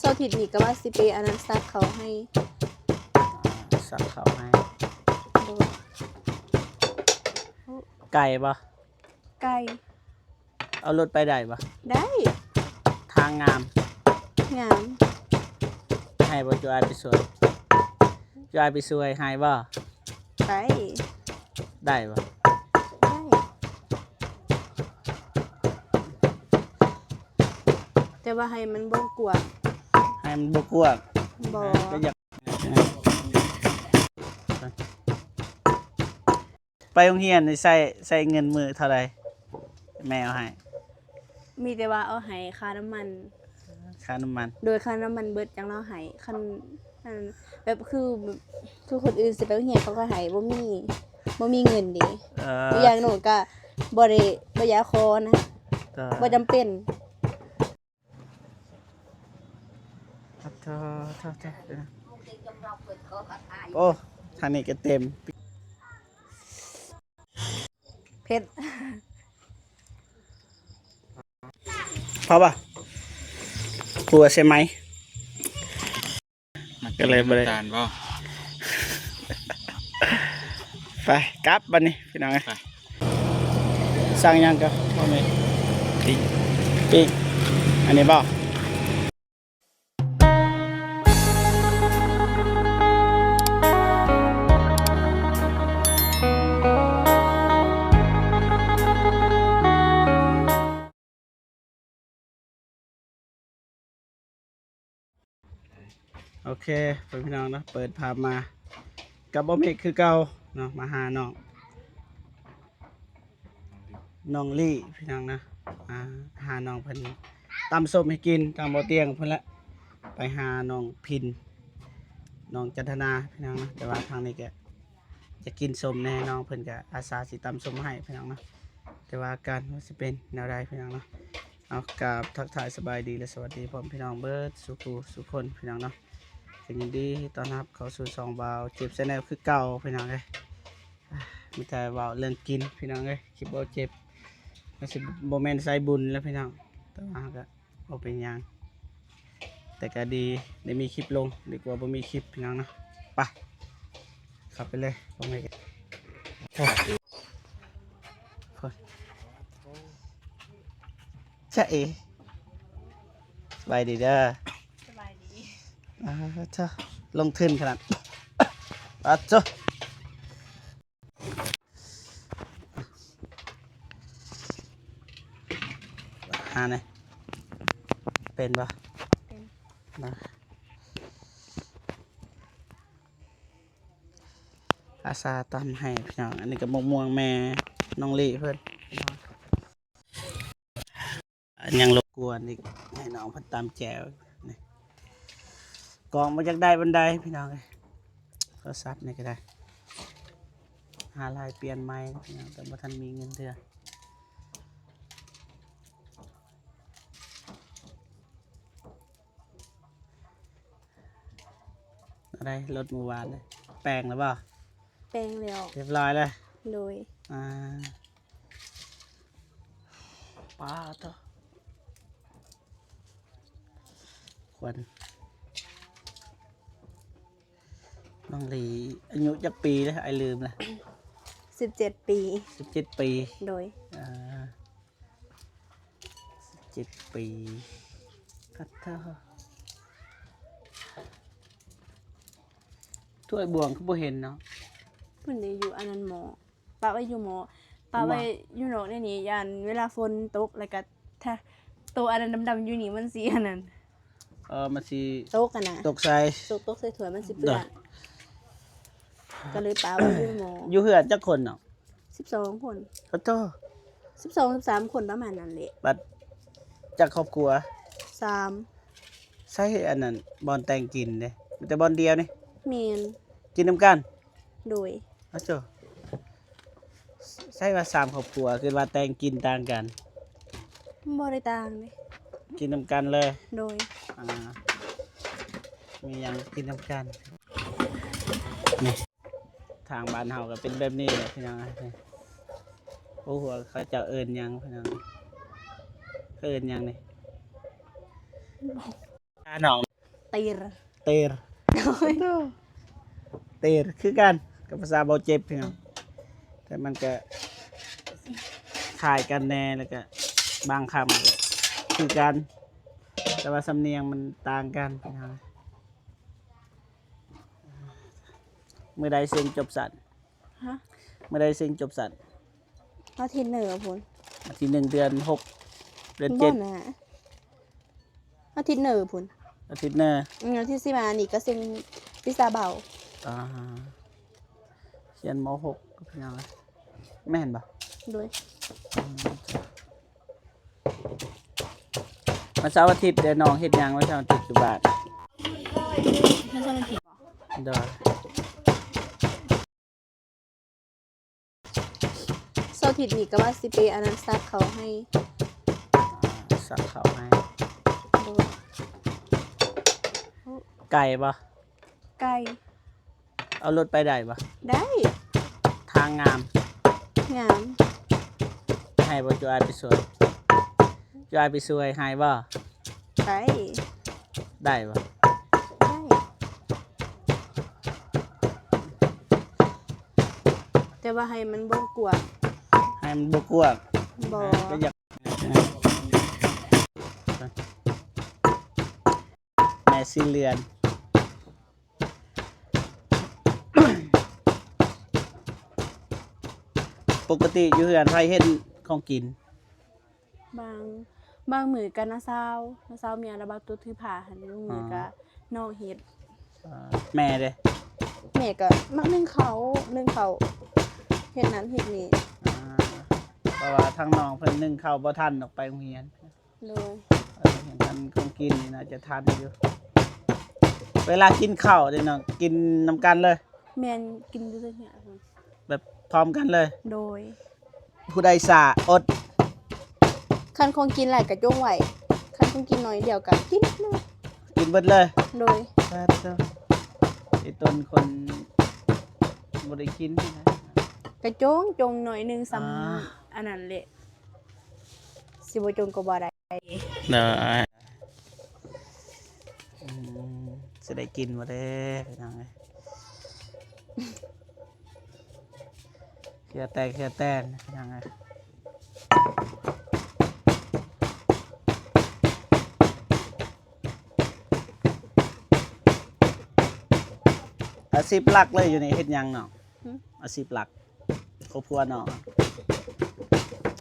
ອາທິດນີ້ກໍວ່າຊິໄປອັນນັ້ນ ສັກເຂົ້າໄຮ່ ອາ ສັກເຂົ້າໄຮ່. ໂດຍ. ໄກບໍ່? ໄກ. ເອົາລົດໄປໄດ້ບໍ່? ໄດ້. ທາງງາມ? ງາມ. ໃຫ້ບໍ່? ຈຸອ້າຍໄປຊ່ວຍ. ຈຸອ້າຍໄປຊ່ວຍໃຫ້ບໍ່? ໄປ. ໄດ້ບໍ່? ໄດ້. ແຕ່ວ່າໃຫ້ມັນບໍ່ກວ້າງ. ໃຫ້ມັນບໍ່ກວ້າງ. ບໍ່. ກໍຢາກ ໄປໂຮງຮຽນນີ້ໃຊ້ ໃຊ້ເງິນມື້ເທົ່າໃດ? ແມ່ເອົາໃຫ້. ມີແຕ່ວ່າເອົາໃຫ້ຄ່ານ້ຳມັນ. ຄ່ານ້ຳມັນ. ໂດຍ. ຄ່ານ້ຳມັນເບິດຈັ່ງລາວໃຫ້. ຄັນ ອັນ ແບບຄື ຄືຄົນອື່ນຊິໄປໂຮງຮຽນເຂົາກໍໃຫ້ ບໍ່ມີ ບໍ່ມີເງິນເດ້. ເອີ ອີກຢ່າງໜູກໍບໍ່ໄດ້ ບໍ່ຢາກຂໍນະ. ເອີ ບໍ່ຈຳເປັນ. ໂອ້ ທາງນີ້ກໍເຕັມ. ເຜັດ. ພໍບໍ່? ກົວໃຊ່ໄໝ? ມັນ ກໍເລີຍບໍ່ໄດ້ ນ້ຳຕານບໍ່? ໄປ ກັບບັດນີ້ພີ່ນ້ອງເອີຍ. ໄປ ສັ່ງຫຍັງກໍບໍ່ມີ. ປີກ ປີກ ອັນນີ້ບໍ່? ໂອເຄ ເພື່ອນພີ່ນ້ອງເນາະ ເປີດພາບມາກັບບ່າວເມກຄືເກົ່າເນາະ ມາຫານ້ອງ ນ້ອງລີ້ພີ່ນ້ອງນະ ອ່າ ຫານ້ອງເພິ່ນຕຳສົ້ມໃຫ້ກິນ ທາງບ່າວຕຽງເພິ່ນແຫຼະ ໄປຫານ້ອງພິນ ນ້ອງຈັນທະນາພີ່ນ້ອງນະ ແຕ່ວ່າທາງນີ້ກະ ຢາກກິນສົ້ມແດ່ ນ້ອງເພິ່ນກະອາສາຊິຕຳສົ້ມໃຫ້ພີ່ນ້ອງເນາະ ແຕ່ວ່າອາການວ່າຊິເປັນແນວໃດພີ່ນ້ອງເນາະ. ເອົາ ກາບທັກທາຍສະບາຍດີ ແລະ ສະຫວັດດີພໍ່ແມ່ພີ່ນ້ອງເບິດສູ່ຜູ້ສູ່ຄົນພີ່ນ້ອງເນາະ ກໍຍິນດີຕ້ອນຮັບເຂົ້າສູ່ຊ່ອງບ່າວເຈັບແຊນແນວຄືເກົ່າພີ່ນ້ອງເອີຍ. ມີແຕ່ເວົ້າເລື່ອງກິນພີ່ນ້ອງເອີຍ ຄລິບບ່າວເຈັບ ມັນຊິບໍ່ແມ່ນສາຍບຸນແລ້ວພີ່ນ້ອງ ແຕ່ວ່າເຮົາກະ ບໍ່ເປັນຫຍັງ ແຕ່ກໍດີໄດ້ມີຄລິບລົງ ດີກວ່າບໍ່ມີຄລິບພີ່ນ້ອງເນາະ. ໄປ ເຂົ້າໄປເລີຍ ພໍ່ແມ່ ຈະເອ ສະບາຍດີເດີ ສະບາຍດີ. ອ່າ ເຈົ້າ ລົງທຶນຂະໜາດ ປາດໂທ້. ຫາແດ່ ເປັນບໍ່? ເປັນ ມາ ອາສາຕຳໃຫ້ພີ່ນ້ອງ. ອັນນີ້ກໍໝາກມ່ວງແມ່ນ້ອງລີ້ເພິ່ນ. ອັນຍັງລົບກວນອີກ ໃຫ້ນ້ອງເພິ່ນຕຳແຈ່ວນີ້ ກ້ອງບໍ່ຢາກໄດ້ປານໃດພີ່ນ້ອງເອີຍ. ໂທລະສັບນີ້ກໍໄດ້ ຫາລາຍປ່ຽນໃໝ່ພີ່ນ້ອງ ແຕ່ບໍ່ທັນມີເງິນເທື່ອ. ອັນໃດ ລົດມື້ວານນີ້ ແປງແລ້ວບໍ່? ແປງແລ້ວ ຮຽບຮ້ອຍແລ້ວ. ໂດຍ ອ່າ ປາດໂທ້ ຄວັນ. ນ້ອງລີ້ອາຍຸຈັກປີລະ? ອ້າຍລືມລະ. ສິບເຈັດປີ. ສິບເຈັດປີ. ໂດຍ ອ່າ ສິບເຈັດປີ. ປາດໂທ້ ຖ້ວຍບ່ວງຄືບໍ່ເຫັນເນາະ? ເພິ່ນໄດ້ຢູ່ອັນນັ້ນໝໍ ປະໄວ້ຢູ່ໝໍ ປະໄວ້ຢູ່ນອກໃນນີ້ ຢ້ານເວລາຝົນຕົກ ແລ້ວກະ ໂຕອັນນັ້ນດຳໆຢູ່ນີ້ມັນຊິອັນນັ້ນ ເອີ ມັນຊິຕົກຫັ້ນນະ ຕົກໃສ່ ຕົກ ຕົກໃສ່ຖ້ວຍມັນຊິເປື້ອນ ໂດຍ ກໍເລີຍປະໄວ້ຢູ່ໝໍ. ຢູ່ເຮືອນຈັກຄົນເນາະ? ສິບສອງຄົນ. ປາດໂທ້ ສິບສອງ ສິບສາມຄົນປະມານນັ້ນແຫຼະ. ບັດຈັກຄອບຄົວ? ສາມ. ໃສ່ອັນນັ້ນບ່ອນແຕ່ງກິນເດ້ ມີແຕ່ບ່ອນດຽວນີ້? ແມ່ນ. ກິນນຳກັນ? ໂດຍ. ອາໂຈ ໃສ່ວ່າສາມຄອບຄົວ ຄືວ່າແຕ່ງກິນຕ່າງກັນ? ບໍ່ໄດ້ຕ່າງເດ້ ກິນນຳກັນເລີຍ. ໂດຍ. ອ່າ ມີຫຍັງກິນນຳກັນ. ນີ້ ທາງບ້ານເຮົາກໍເປັນແບບນີ້ແຫຼະພີ່ນ້ອງ. ບໍ່ຮູ້ວ່າເຂົາເຈົ້າເອີ້ນຫຍັງພີ່ນ້ອງ ເອີ້ນຫຍັງນີ້? ພານ້ອງ ຕີຣ ເຕີຣ ໂອ້ຍ ເຕີຣຄືກັນກັບພາສາເບົາເຈັບພີ່ນ້ອງ ແຕ່ມັນກະຄ້າຍກັນແດ່ ແລ້ວກະບາງຄຳກະຄືກັນ ແຕ່ວ່າສຳນຽງມັນຕ່າງກັນພີ່ນ້ອງ. ມື້ໃດເສັງຈົບຊັ້ນ? ຮະ? ມື້ໃດເສັງຈົບຊັ້ນ? ອາທິດໜ້າພຸ້ນ ອາທິດໜຶ່ງ ເດືອນຫົກ ເດືອນເຈັດ ບໍ່ນະ ອາທິດໜ້າພຸ້ນ ອາທິດໜ້າ ອືມ ອາທິດຊິມານີ້ກະເສັງວິຊາເບົາ ອ່າ ຮຽນ ມໍຫົກ ພີ່ນ້ອງ ແມ່ນບໍ່? ໂດຍ ອືມ ວັນເສົາອາທິດເດ ນ້ອງເຮັດຫຍັງວັນເສົາອາທິດຢູ່ບ້ານ? ວັນເສົາອາທິດ ໂດຍ ເສົາອາທິດນີ້ກະວ່າຊິໄປອັນນັ້ນ ສັກເຂົ້າໄຮ່ ອ່າ ສັກເຂົ້າໄຮ່ ໂດຍ ໄກບໍ່? ໄກ ເອົາລົດໄປໄດ້ບໍ່? ໄດ້ ທາງງາມ ງາມ ໃຫ້ບໍ່? ຈຸອ້າຍໄປຊ່ວຍ ຈຸອ້າຍໄປຊ່ວຍໃຫ້ບໍ່? ໄປ ໄດ້ບໍ່? ໄດ້ ແຕ່ວ່າໃຫ້ມັນບໍ່ກວ້າງ ໃຫ້ມັນບໍ່ກວ້າງ ບໍ່ ກໍຢາກ ແມ່ສີເຫຼືອນ ປົກກະຕິຢູ່ເຮືອນໃຜເຮັດຂອງກິນ? ບາງ ບາງມື້ກະນ້າສາວ ນ້າສາວເມຍລະບາງໂຕຖືພາຫັ້ນ ບາງມື້ກະ ອໍ ນ້ອງເຮັດ ອ່າ ແມ່ເດ? ແມ່ກະມັກໜຶ້ງເຂົ້າ ໜຶ້ງເຂົ້າ ເຮັດນັ້ນເຮັດນີ້ ອ່າ ເພາະວ່າທາງນ້ອງເພິ່ນໜຶ້ງເຂົ້າບໍ່ທັນດອກ ໄປໂຮງຮຽນ ໂດຍ ເອີ ເຮັດອັນຂອງກິນນີ້ໜ້າຈະທັນຢູ່ ເວລາກິນເຂົ້າເດນ້ອງ ກິນນຳກັນເລີຍ? ແມ່ນ ກິນຢູ່ເທິງເຮືອນ ແບບພ້ອມກັນເລີຍ? ໂດຍ ຜູ້ໃດຊ້າອົດ ຄັນຂອງກິນຫຼາຍກະຈົ່ງໄວ້ ຄັນຂອງກິນໜ້ອຍດຽວກະກິນເລີຍ ກິນເບິດເລີຍ? ໂດຍ ປາດໂທ້ ອີຕົນຄົນບໍ່ໄດ້ກິນ ກະຈົ່ງ ຈົ່ງໜ້ອຍໜຶ່ງ ສ່ຳ ອ່າ ອັນນັ້ນແຫຼະ ຊິບໍ່ຈົ່ງກະບໍ່ໄດ້ ໂດຍ ອືມ ຊິໄດ້ກິນບໍ່ເດພີ່ນ້ອງເອີຍ ເຄືອແຕກເຄືອແຕນພີ່ນ້ອງເອີຍ ອາຊີບຫຼັກເລີຍຢູ່ນີ້ເຮັດຫຍັງນ້ອງ? ຫື? ອາຊີບຫຼັກ ຄອບຄົວນ້ອງ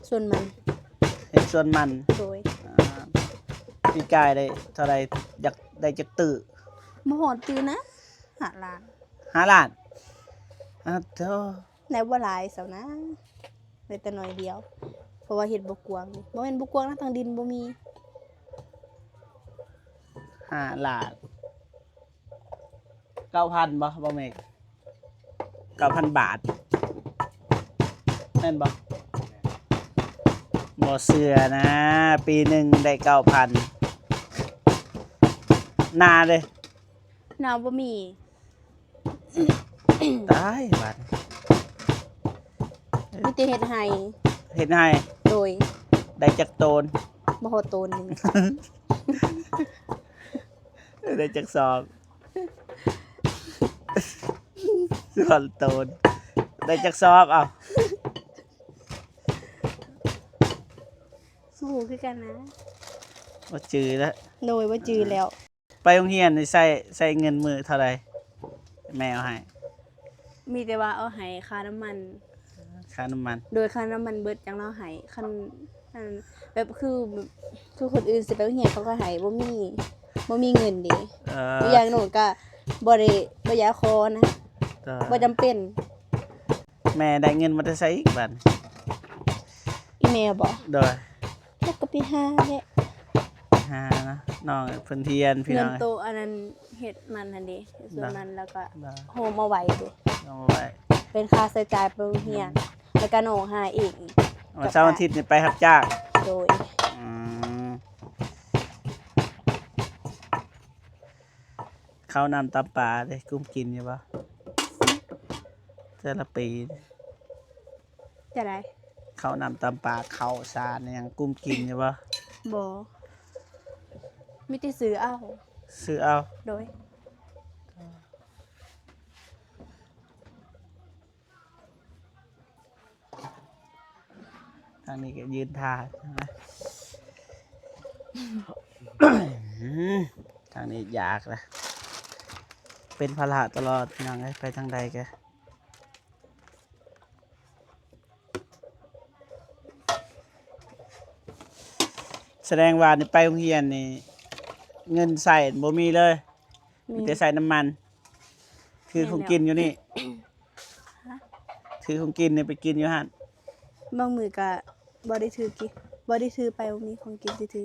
ສວນມັນ ເຮັດສວນມັນ ໂດຍ ອ່າ ປີກາຍໄດ້ເທົ່າໃດ? ຢາກໄດ້ຈັກຕື້? ບໍ່ຮອດຕື້ນະ ຫ້າລ້ານ ຫ້າລ້ານ ອາໂທ້ ໄດ້ບໍ່ຫຼາຍຊໍນະ ໄດ້ແຕ່ໜ້ອຍດຽວ ເພາະວ່າເຮັດບໍ່ກວ້າງ ບໍ່ແມ່ນບໍ່ກວ້າງນະ ທາງດິນບໍ່ມີ ຫ້າລ້ານ ເກົ້າພັນບໍ່ ບໍ່ແມ່ນ ເກົ້າພັນບາດ ແມ່ນບໍ່? ບໍ່ເຊື່ອນະ ປີໜຶ່ງໄດ້ເກົ້າພັນ ນາເດ້? ນາບໍ່ມີ ຕາຍບາດ ມີແຕ່ເຮັດໄຮ່ ເຮັດໄຮ່ ໂດຍ ໄດ້ຈັກໂຕນ? ບໍ່ຮອດໂຕນໜຶ່ງ ໄດ້ຈັກສອບ? ຮອດໂຕນ ໄດ້ຈັກສອບ? ເອົ້າ ບໍ່ຮູ້ຄືກັນນະ ບໍ່ຈື່ແລ້ວ ໂດຍ ບໍ່ຈື່ແລ້ວ ໄປໂຮງຮຽນນີ້ໃຊ້ ໃຊ້ເງິນມື້ເທົ່າໃດ ແມ່ເອົາໃຫ້? ມີແຕ່ວ່າເອົາໃຫ້ຄ່ານ້ຳມັນ ຄ່ານ້ຳມັນ ໂດຍ ຄ່ານ້ຳມັນເບິດຈັ່ງເອົາໃຫ້ ຄັນ ອັນ ແບບຄື ຄືຄົນອື່ນຊິໄປໂຮງຮຽນເຂົາກະໃຫ້ ບໍ່ມີ ບໍ່ມີເງິນເດ ເອີ ອີກຢ່າງໜູກະບໍ່ໄດ້ ບໍ່ຢາກຂໍນະ ບໍ່ຈຳເປັນ ແມ່ໄດ້ເງິນມາແຕ່ໃສອີກບາດນີ້? ອີແມ່ບໍ? ໂດຍ ຈັກກະໄປຫາແຫຼະ ຫາເນາະ ນ້ອງເພິ່ນຮຽນ ພີ່ນ້ອງ ເງິນໂຕອັນນັ້ນເຮັດມັນຫັ້ນເດ ເຮັດສວນມັນ ແລ້ວກະໂຮມເອົາໄວ້ເດ ໂຮມເອົາໄວ້ ເປັນຄ່າໃຊ້ຈ່າຍໄປໂຮງຮຽນ ແລ້ວກະນ້ອງຫາເອງ ວັນເສົາອາທິດນີ້ໄປຮັບຈ້າງ ໂດຍ ອືມ ເຂົ້ານ້ຳຕຳປາເດ້ ກຸ້ມກິນຢູ່ບໍ່? ແຕ່ລະປີ ຈະໄດ້ ເຂົ້ານ້ຳຕຳປາ ເຂົ້າສານຫຍັງ ກຸ້ມກິນຢູ່ບໍ່? ບໍ່ ມີແຕ່ຊື້ເອົາ ຊື້ເອົາ. ໂດຍ. ທາງນີ້ກໍຢືນຖ້າ ທາງນີ້ຢາກລະ ເປັນພາລະຕະຫຼອດ ພີ່ນ້ອງເອີຍ ໄປທາງໃດກໍ ສະແດງວ່ານີ້ໄປໂຮງຮຽນນີ້ ເງິນໃຊ້ບໍ່ມີເລີຍ ມີ ມີແຕ່ໃຊ້ນ້ຳມັນ ຖືຂອງກິນຢູ່ນີ້ ແມ່ນແລ້ວ ຖືຂອງກິນນີ້ໄປກິນຢູ່ຫັ້ນ ບາງມື້ກະບໍ່ໄດ້ຖືກິນ ບໍ່ໄດ້ຖືໄປ ບໍ່ມີຂອງກິນຊິຖື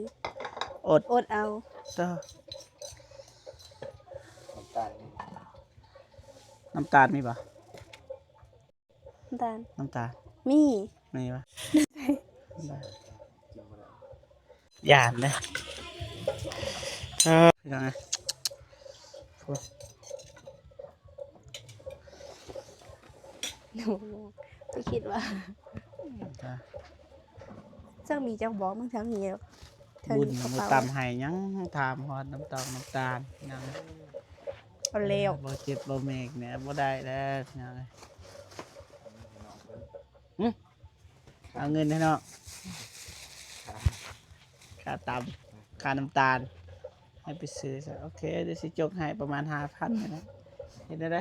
ອົດ ອົດເອົາ ເຈົ້າ ນ້ຳຕານມີ ນ້ຳຕານມີບໍ່? ນ້ຳຕານ ນ້ຳຕານ ມີ ມີບໍ່? ຢ້ານເດ້ ເອີ ພີ່ນ້ອງເອີຍ ໂອ້ໂຫ ໄປຄິດວ່າ ຈັກມີຈັກບໍ່ ມັນທັງມີແລ້ວ ເທິງ ບຸນ ກະເປົາ ຕຳໃຫ້ຫຍັງ ຖາມຮອດນ້ຳຕອງນ້ຳຕານ ພີ່ນ້ອງເອີຍ ເອົາແລ້ວ ບໍ່ເຈັບບໍ່ເມັກນີ້ ບໍ່ໄດ້ແລ້ວ ພີ່ນ້ອງເອີຍ ຫຶ ເອົາເງິນໃຫ້ນ້ອງ ຄ່າຕຳ ຄ່ານ້ຳຕານ ໃຫ້ໄປຊື້ຊະ ໂອເຄ ດຽວຊິຈົກໃຫ້ປະມານຫ້າພັນນີ້ແຫຼະ ເຮັດແນວໃດ?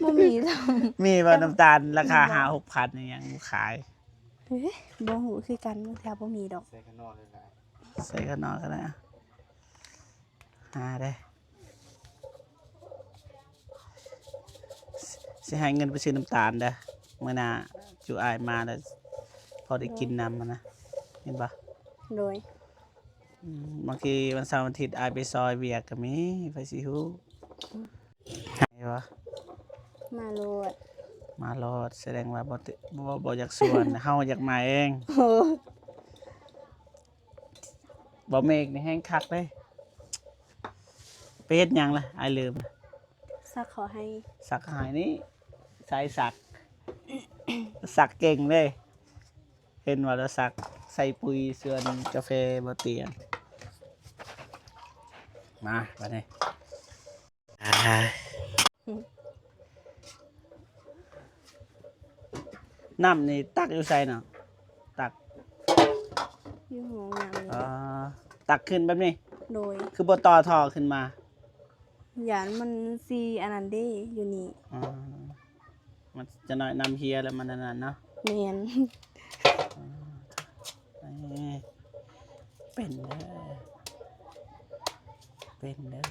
ບໍ່ມີຊ້ຳ ມີບໍ່ນ້ຳຕານລາຄາຫ້າຫົກພັນນີ້ ຍັງບໍ່ຂາຍ ເອີຍ ບໍ່ຮູ້ຄືກັນ ບາງເທື່ອບໍ່ມີດອກ ໃສ່ຂະໜໍ່ເລີຍລະ ໃສ່ຂະໜໍ່ກໍໄດ້ ຫາເດ້ ຊິໃຫ້ເງິນໄປຊື້ນ້ຳຕານເດີ້ ມື້ໜ້າຈຸອ້າຍມາແລ້ວ ພໍໄດ້ກິນນຳຫັ້ນນະ ເຫັນບໍ່? ໂດຍ ອືມ ບາງທີວັນເສົາວັນອາທິດອ້າຍໄປຊ່ອຍວຽກກໍມີ ໃຜຊິຮູ້ ໃຫ້ບໍ່? ມາໂລດ ມາໂລດ ສະແດງວ່າບໍ່ຕິ ບໍ່ ບໍ່ຢາກຊວນ ເຮົາຢາກມາເອງ ໂອ້ ບໍ່ເມັກນີ້ແຮງຄັກເດ້ ໄປເຮັດຫຍັງລະ? ອ້າຍລືມ ສັກເຂົ້າໄຮ່ ສັກເຂົ້າໄຮ່ນີ້ ສາຍສັກ ສັກເກັ່ງເດ້ ເຫັນວ່າລາວສັກໃສ່ປຸ໋ຍສວນກາເຟບໍ່ຕຽງ ມາບາດນີ້ ອ່າ ນ້ຳນີ້ຕັກຢູ່ໃສເນາະ? ຕັກຢູ່ຫ້ອງນ້ຳນີ້ ອໍ ຕັກຂຶ້ນແບບນີ້ ໂດຍ ຄືບໍ່ຕໍ່ທໍ່ຂຶ້ນມາ? ຢ້ານມັນຊິອັນນັ້ນເດ້ ຢູ່ນີ້ ອໍ ມັນຈະໜ້ອຍນ້ຳເຮຍແລ້ວມັນອັນນັ້ນເນາະ ແມ່ນ ອໍ ເປັນເດີ ເປັນເດີ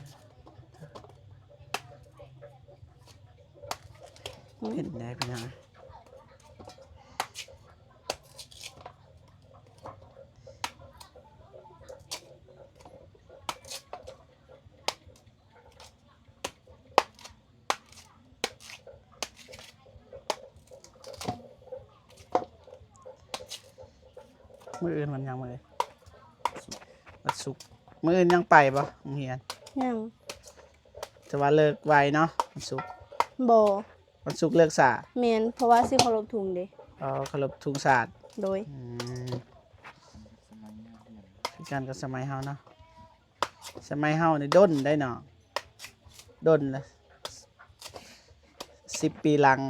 ເປັນເດີພີ່ນ້ອງ. ມື້ອື່ນວັນຫຍັງມື້? ວັນສຸກ ມື້ອື່ນຍັງໄປບໍ່ໂຮງຮຽນ? ຍັງ ແຕ່ວ່າເລີກໄວເນາະ ວັນສຸກ ບໍ່ ວັນສຸກເລີກຊ້າ ແມ່ນ ເພາະວ່າຊິເຄົາລົບທຸງເດ້ ອໍ ເຄົາລົບທຸງຊາດ ໂດຍ ອືມ ຄືກັນກັບສະໄໝເຮົາເນາະ ສະໄມເຮົານີ້ດົນໄດ໋ນ້ອງ ດົນລະ ສິບປີຫຼັງ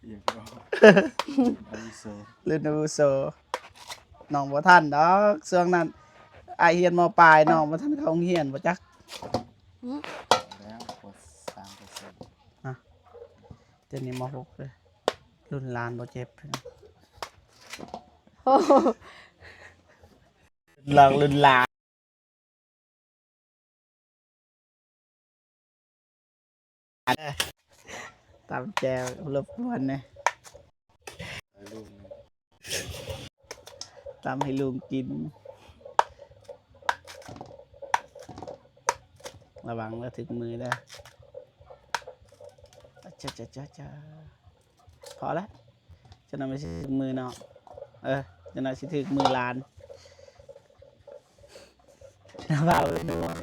ລຸ້ນອາວຸໂສ ລຸ້ນອາວຸໂສ ນ້ອງບໍ່ທັນດອກ ຊ່ວງນັ້ນອ້າຍຮຽນ ມ.ປາຍ ນ້ອງບໍ່ທັນເຂົ້າໂຮງຮຽນບໍ່ຈັກ ອື ແລ້ວ ປ.ສາມ ປ.ສີ່ ຮະ ດຽວນີ້ ມ.ຫົກ ເລີຍ ລຸ້ນຫຼານບໍ່ເຈັບ ໂອ້ ລຸ້ນຫຼານ ລຸ້ນຫຼານ ຕຳແຈ່ວລົບກວນແດ່ ຕຳໃຫ້ລຸງກິນ ລະວັງເດີ ຖືກມືເດີ ຈະ ຈະ ຈະ ຈະ. ພໍລະ ຈັກໜ່ອຍມັນຊິຖືກມືນ້ອງ ເອີ ຈັກໜ່ອຍຊິຖືກມືຫຼານ ເວົ້າໄປໂດນ.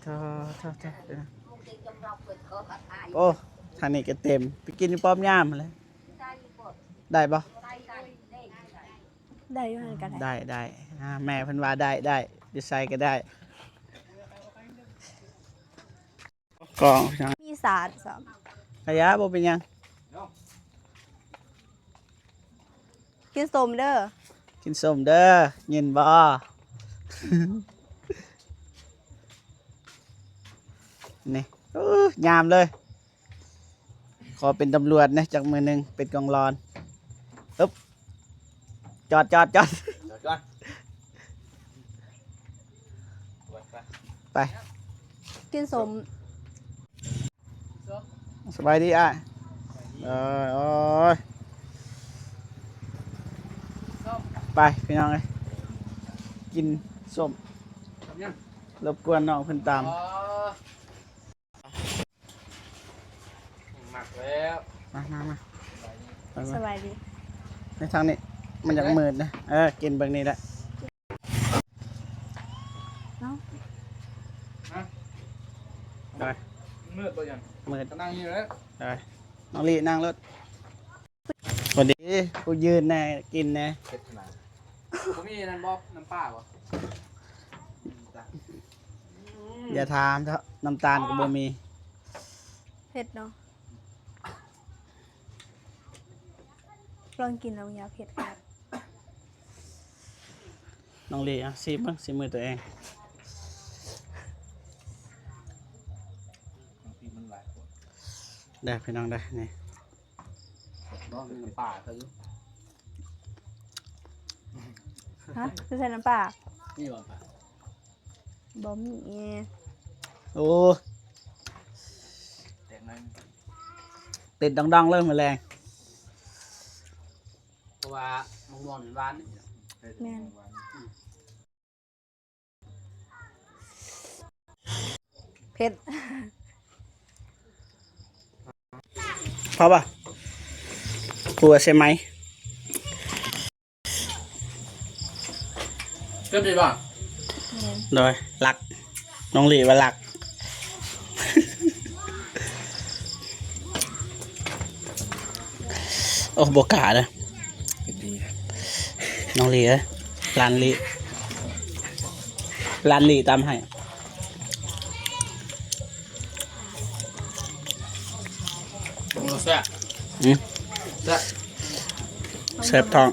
ໂທ້ໆໆ ໂອ້ ທາງນີ້ກໍເຕັມ ໄປກິນຢູ່ປ້ອມຍາມຫັ້ນແຫຼະ ໄດ້ບໍ່? ໄດ້ຢູ່ຫັ້ນກໍໄດ້ ໄດ້ ໄດ້ ອ່າ ແມ່ເພິ່ນວ່າໄດ້ ໄດ້ ຢູ່ໃສກໍໄດ້ ກອງ ມີສາດຊ້ຳ ກະຢ່າ ບໍ່ເປັນຫຍັງ ກິນສົ້ມເດີ ກິນສົ້ມເດີ ຍິນບໍ່? ນີ້ ໂອ້ ຍາມເລີຍ ຂໍເປັນຕຳຫຼວດແດ່ຈັກມື້ໜຶ່ງ ເປັນກອງລອນ ອຶບ ຈອດ ຈອດ ຈອດ ຈອດກ່ອນ ໄປ ກິນສົ້ມ ສະບາຍດີອ້າຍ ເອີ ໂອ້ຍ ໄປພີ່ນ້ອງເອີຍ ກິນສົ້ມ ລົບກວນນ້ອງເພິ່ນຕຳ ມັກແລ້ວ ມາ ມາ ມາ ໄປ ມາ ສະບາຍດີ ໃນທາງນີ້ມັນຢາກມືດນະ ເອີ ກິນເບິ່ງນີ້ແຫຼະ ເອົ້າ ໄປ ມືດບໍ່ຍັງ ມືດ ກໍນັ່ງຢູ່ແລ້ວ ໄປ ນ້ອງລີ່ນັ່ງໂລດ ພໍດີ ຜູ້ຢືນແດ່ ກິນແດ່ ເຮັດຂະໜາດ ບໍ່ມີອັນນັ້ນບໍ່ ນ້ຳປາບໍ່? ຢ່າຖາມເຖາະ ນ້ຳຕານກໍບໍ່ມີ ເຜັດເນາະ ລອງກິນລອງ ຢ່າເຜັດຂະໜາດ ນ້ອງລີ່ ອ່ະ ຊີມເບິ່ງ ຊີມມືຕົວເອງ ເດີພີ່ນ້ອງເດີ ນີ້ ລອງກິນນ້ຳປາເຂົາຢູ່ ຮະ ຄືໃສ່ນ້ຳປາ ມີບໍ່ປາ? ບໍ່ມີ ໂອ້ ແຕກໜ້ອຍ ເຕັດດອງໆເລີຍມື້ແລງ ເພາະວ່າມະມ່ວງນີ້ຫວານ ແມ່ນ ເຜັດ ພໍບໍ່? ກົວໃສ່ໄໝ? ເຜັດດີບໍ່? ແມ່ນ ໂດຍ ລັກ ນ້ອງຫຼີວ່າລັກ ໂອ້ ບໍ່ກ້າເດີ ເຮັດດີ ນ້ອງຫຼີເອີຍ ຫຼານຫຼີ ຫຼານຫຼີຕຳໃຫ້ ໂອ້ ແຊບ ອືມ ແຊບ ແຊບທ້ອງ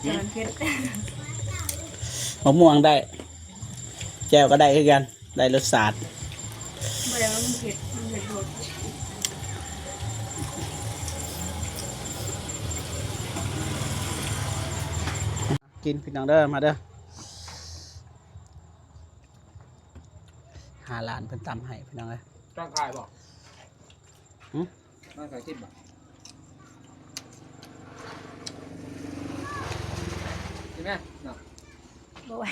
ແຕ່ມັນເຜັດ ມະມ່ວງໄດ້ ແຈ່ວກໍໄດ້ຄືກັນ ໄດ້ລົດຊາດ ບໍ່ໄດ້ວ່າມັນເຜັດ ມັນເຜັດໂພດ ກິນພີ່ນ້ອງເດີ ມາເດີ ຫາຫຼານເພິ່ນຕຳໃຫ້ພີ່ນ້ອງເອີຍ ຕັ້ງຂາຍບໍ່? ຫຶ? ມາຂາຍສິບບາດ ກິນແມະ ເນາະ ບໍ່ໄຫວ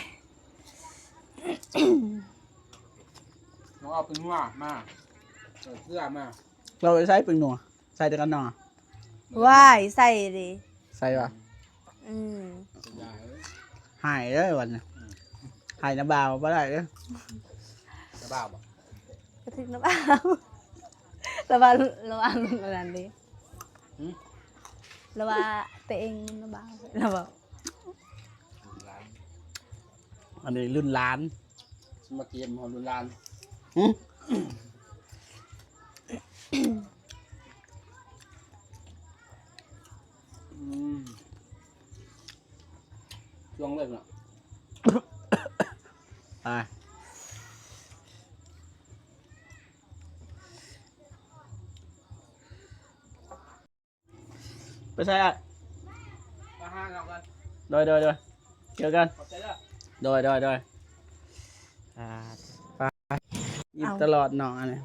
ລອງເອົາເປັນຫົວມາ ເອົາເກືອມາ ລາວໄປໃສ່ເປັນຫົວ ໃສ່ແຕ່ກັນເນາະ ວ້າຍ ໃສ່ເດ ໃສ່ຫວາ? ອືມ ຫາຍເດີວັນນີ້ ຫາຍນຳບ່າວບໍ່ໄດ້ເດີ ນຳບ່າວບໍ່? ກະຖືກນຳບ່າວ ລະວ່າ ລະວ່າ ອັນນັ້ນເດ ຫຶ? ລະວ່າຕົວເອງນຳບ່າວ ລະວ່າ ລຸ້ນຫຼານ ອັນນີ້ລຸ້ນຫຼານ ມາກຽມເຮົາລຸ້ນຫຼານ ຫຶ? ອືມ ຊ່ວງເລີກເນາະ ໄປ ໄປໃສອ້າຍ? ມາຫາເຮົາກັນ ໂດຍ ໂດຍ ໂດຍ ເຈີກັນ ຂອບໃຈເດີ ໂດຍ ໂດຍ ໂດຍ ອ່າ ໄປ ຍິບຕະຫຼອດນ້ອງອັນນີ້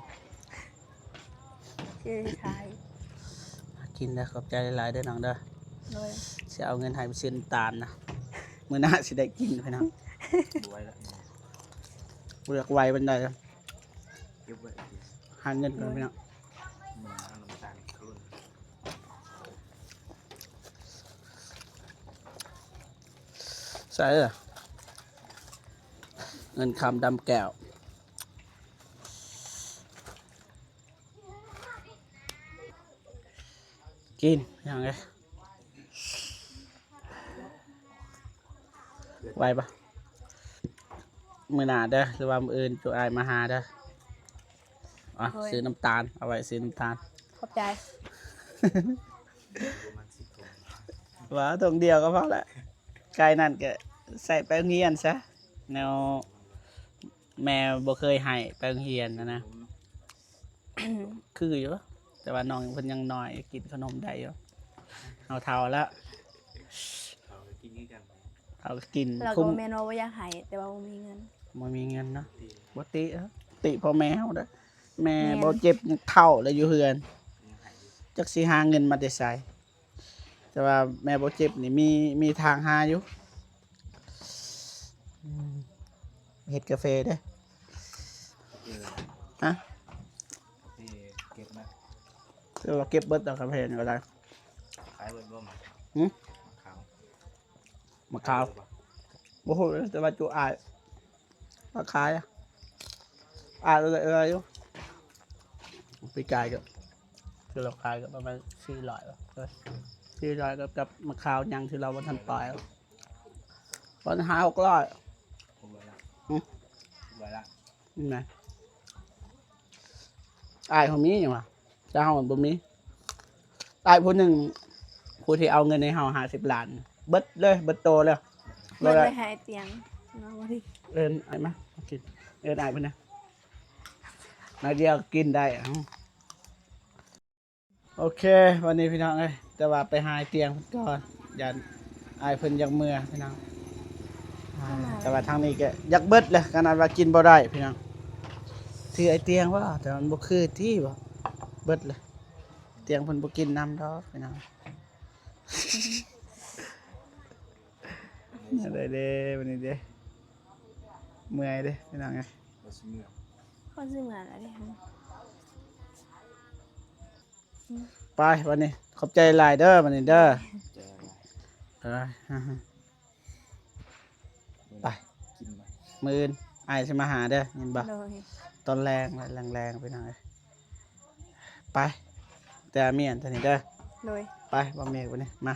ເອີ ຖ່າຍ ກິນເດີ ຂອບໃຈຫຼາຍໆເດີນ້ອງເດີ ໂດຍ ຊິເອົາເງິນໃຫ້ໄປຊື້ນ້ຳຕານນະ ມື້ໜ້າຊິໄດ້ກິນພີ່ນ້ອງ ບໍ່ໄຫວລະ ບໍ່ຢາກໄຫວປານໃດ ເກັບໄວ້ ຫາເງິນກ່ອນພີ່ນ້ອງ ໃສ່ລະ ເງິນຄຳດຳແກ້ວ ກິນ ພີ່ນ້ອງເອີຍ. ໄຫວບໍ່? ມື້ໜ້າເດີ ຫຼືວ່າມື້ອື່ນຈຸອ້າຍມາຫາເດີ. ອ່ະ ໂດຍ ຊື້ນ້ຳຕານ ເອົາໄວ້ຊື້ນ້ຳຕານ. ຂອບໃຈ. ວ່າຖົງດຽວກໍພໍລະ ໄກ່ນັ້ນກໍໃສ່ໄປໂຮງຮຽນຊະ ແນວແມ່ບໍ່ເຄີຍໃຫ້ໄປໂຮງຮຽນນະນະ. ຄືຢູ່ ແຕ່ວ່ານ້ອງເພິ່ນຍັງນ້ອຍ ກິນຂະໜົມໄດ້ຢູ່. ເຮົາເຖົ້າແລ້ວ ເຖົ້າກໍກິນຄືກັນ ເຖົ້າກໍກິນ ເຮົາກໍບໍ່ແມ່ນວ່າບໍ່ຢາກໃຫ້ ແຕ່ວ່າບໍ່ມີເງິນ ບໍ່ມີເງິນເນາະ. ບໍ່ຕິເອີ ຕິພໍ່ແມ່ເຮົາເດີ ແມ່ ແມ່ນ ບໍ່ເຈັບຍັງເຖົ້າແລ້ວຢູ່ເຮືອນ ຈັກຊິຫາເງິນມາແຕ່ໃສ. ແຕ່ວ່າແມ່ບໍ່ເຈັບນີ້ ມີ ມີທາງຫາຢູ່. ອືມ ເຮັດກາເຟເດ້. ຮະ? ເກັບມາ ຄືວ່າເກັບເບິດແລ້ວ ກາເຟນີ້ກໍໄດ້. ຂາຍເບິດບໍ່? ຫື? ໝາກຂາວ ໝາກຂາວ ບໍ່ຮູ້ເລີຍ ແຕ່ວ່າຈຸອ້າຍ ລາວຂາຍ ອ້າຍເອື້ອຍໆຢູ່. ປີກາຍກໍ ທີ່ລາວຂາຍກໍປະມານສີ່ຮ້ອຍ ສີ່ຮ້ອຍ ກັບ ກັບໝາກຂາວຍັງທີ່ລາວບໍ່ທັນປ່ອຍ ປະມານຫ້າຫົກຮ້ອຍ. ຫື? ແມ່ນ ອ້າຍເຮົາມີຫຍັງວະ ແຕ່ເຮົາມັນບໍ່ມີ. ອ້າຍຜູ້ໜຶ່ງ ຜູ້ທີ່ເອົາເງິນໃຫ້ເຮົາຫ້າສິບລ້ານ ເບິດເລີຍ ເບິດໂຕເລີຍ ເບິດເລີຍ ໃຫ້ອ້າຍຕຽງເນາະ. ເອີ້ນອ້າຍມາກິນ ເອີ້ນອ້າຍເພິ່ນນະ ໜ້ອຍດຽວກິນໄດ້. ເອົາ ໂອເຄ ວັນນີ້ພີ່ນ້ອງເອີຍ ແຕ່ວ່າໄປຫາອ້າຍຕຽງເພິ່ນກ່ອນ ຢ້ານອ້າຍເພິ່ນຢາກເມືອພີ່ນ້ອງ. ອ່າ ແຕ່ວ່າທາງນີ້ກໍຢາກເບິດແຫຼະ ຂະໜາດວ່າກິນບໍ່ໄດ້ພີ່ນ້ອງ. ຖືອ້າຍຕຽງວ່າ ແຕ່ມັນບໍ່ຄືຕິວ່າ ເບິດແຫຼະ. ຕຽງເພິ່ນບໍ່ກິນນຳດອກພີ່ນ້ອງ. ໄດ້ເດ້ ວັນນີ້ເດ້ ເມື່ອຍເດ້ພີ່ນ້ອງເອີຍ. ຂ້ອຍຊິເມືອແລ້ວເດ້. ໄປບັດນີ້ ຂອບໃຈຫຼາຍເດີບັດນີ້ເດີ. ເອີ ໄປ ມື້ອື່ນອ້າຍຊິມາຫາເດີ ຍິນບໍ່? ໂດຍ. ຕອນແລງ ແລງໆ ພີ່ນ້ອງເອີຍ. ໄປ ແຕ່ອາມຽນເທົ່ານີ້ເດີ. ໂດຍ. ໄປ ບໍ່ມີບັດນີ້ ມາ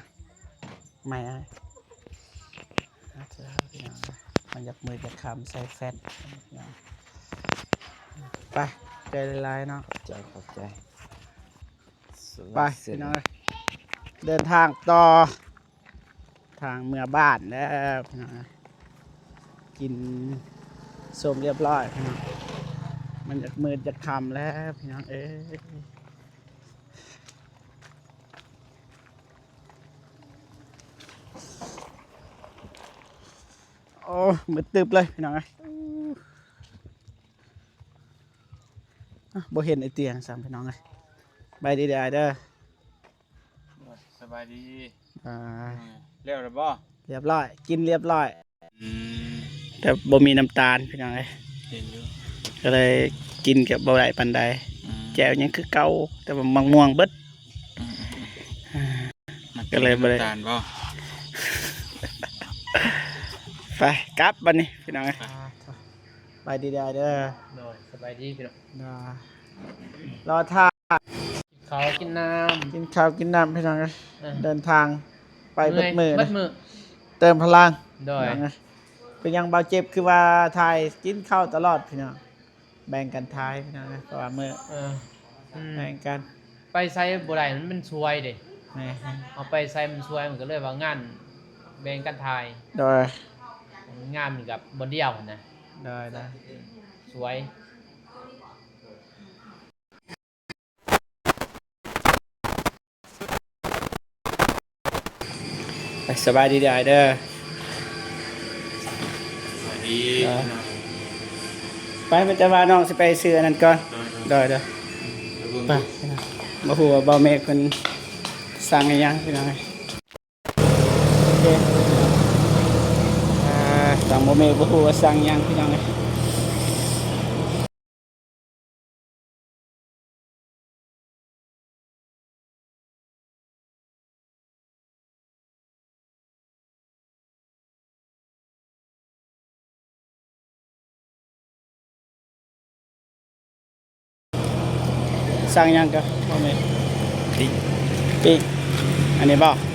ໃໝ່ອ້າຍ. ມັນຢາກມືດຢາກຄຳໃສ່ແຟດ. ໄປ ຂອບໃຈຫຼາຍໆ ເນາະ. ຂອບໃຈ ຂອບໃຈ. ໄປ ພີ່ນ້ອງເອີຍ ເດີນທາງຕໍ່ ທາງເມືອບ້ານແລ້ວພີ່ນ້ອງເອີຍ. ກິນສົ້ມລຽບຮ້ອຍພີ່ນ້ອງ ມັນຢາກມືດຢາກຄຳແລ້ວພີ່ນ້ອງເອີຍ. ໂອ້ ມືດຕຶບເລີຍພີ່ນ້ອງເອີຍ. ອ່ະ ບໍ່ເຫັນໄອ້ຕຽງຊ້ຳພີ່ນ້ອງເອີຍ. ສະບາຍດີເດີອ້າຍເດີ. ສະບາຍດີ. ອ່າ ເອີ ແລ້ວແລ້ວບໍ່? ລຽບຮ້ອຍ ກິນລຽບຮ້ອຍ. ອືມ ແຕ່ບໍ່ມີນ້ຳຕານພີ່ນ້ອງເອີຍ. ເຫັນຢູ່ ກໍເລີຍກິນກໍບໍ່ໄດ້ປານໃດ. ອືມ ແຈ່ວຍັງຄືເກົ່າ ແຕ່ວ່າໝາກມ່ວງເບິດ. ອືມ ອ່າ ມັນກໍເລີຍບໍ່ໄດ້ນ້ຳຕານບໍ່? ໄປ ກັບບັດນີ້ພີ່ນ້ອງເອີຍ. ອ່າ ສະບາຍດີເດີອ້າຍເດີ. ໂດຍ ສະບາຍດີພີ່ນ້ອງ. ລໍຖ້າ ກິນເຂົ້າກິນນ້ຳ ກິນເຂົ້າກິນນ້ຳພີ່ນ້ອງເອີຍ. ເອີ ເດີນທາງໄປເບິດມື້ ເບິດມື້ ເຕີມພະລັງ. ໂດຍ. ເປັນຫຍັງບ່າວເຈັບຄືວ່າຖ່າຍກິນເຂົ້າຕະຫຼອດພີ່ນ້ອງ? ແບ່ງກັນຖ່າຍພີ່ນ້ອງເອີຍ ເພາະວ່າມື້ ເອີ ອືມ ແບ່ງກັນ ໄປໃສບໍ່ໄດ້ ມັນ ມັນສວຍເດ້. ແມ່ນ ເຮົາໄປໃສມັນສວຍ ມັນກໍເລີຍວ່າງານແບ່ງກັນຖ່າຍ. ໂດຍ. ງານມັນກັບບ່ອນດຽວຫັ້ນນະ. ໂດຍ ໂດຍ. ສວຍ. ໄປ ສະບາຍດີເດີອ້າຍເດີ. ສະບາຍດີ. ເອີ ໄປ ມີແຕ່ວ່ານ້ອງຊິໄປຊື້ອັນນັ້ນກ່ອນ. ໂດຍ ໂດຍ. ໄປ ບໍ່ຮູ້ວ່າບ່າວເມກເພິ່ນສັ່ງອີ່ຫຍັງພີ່ນ້ອງເອີຍ. ໂອເຄ ອ່າ ທາງບ່າວເມກບໍ່ຮູ້ວ່າສັ່ງຫຍັງພີ່ນ້ອງເອີຍ. ສັ່ງຫຍັງກໍບໍ່ມີ ປີກ ປີກ ອັນນີ້ບໍ່?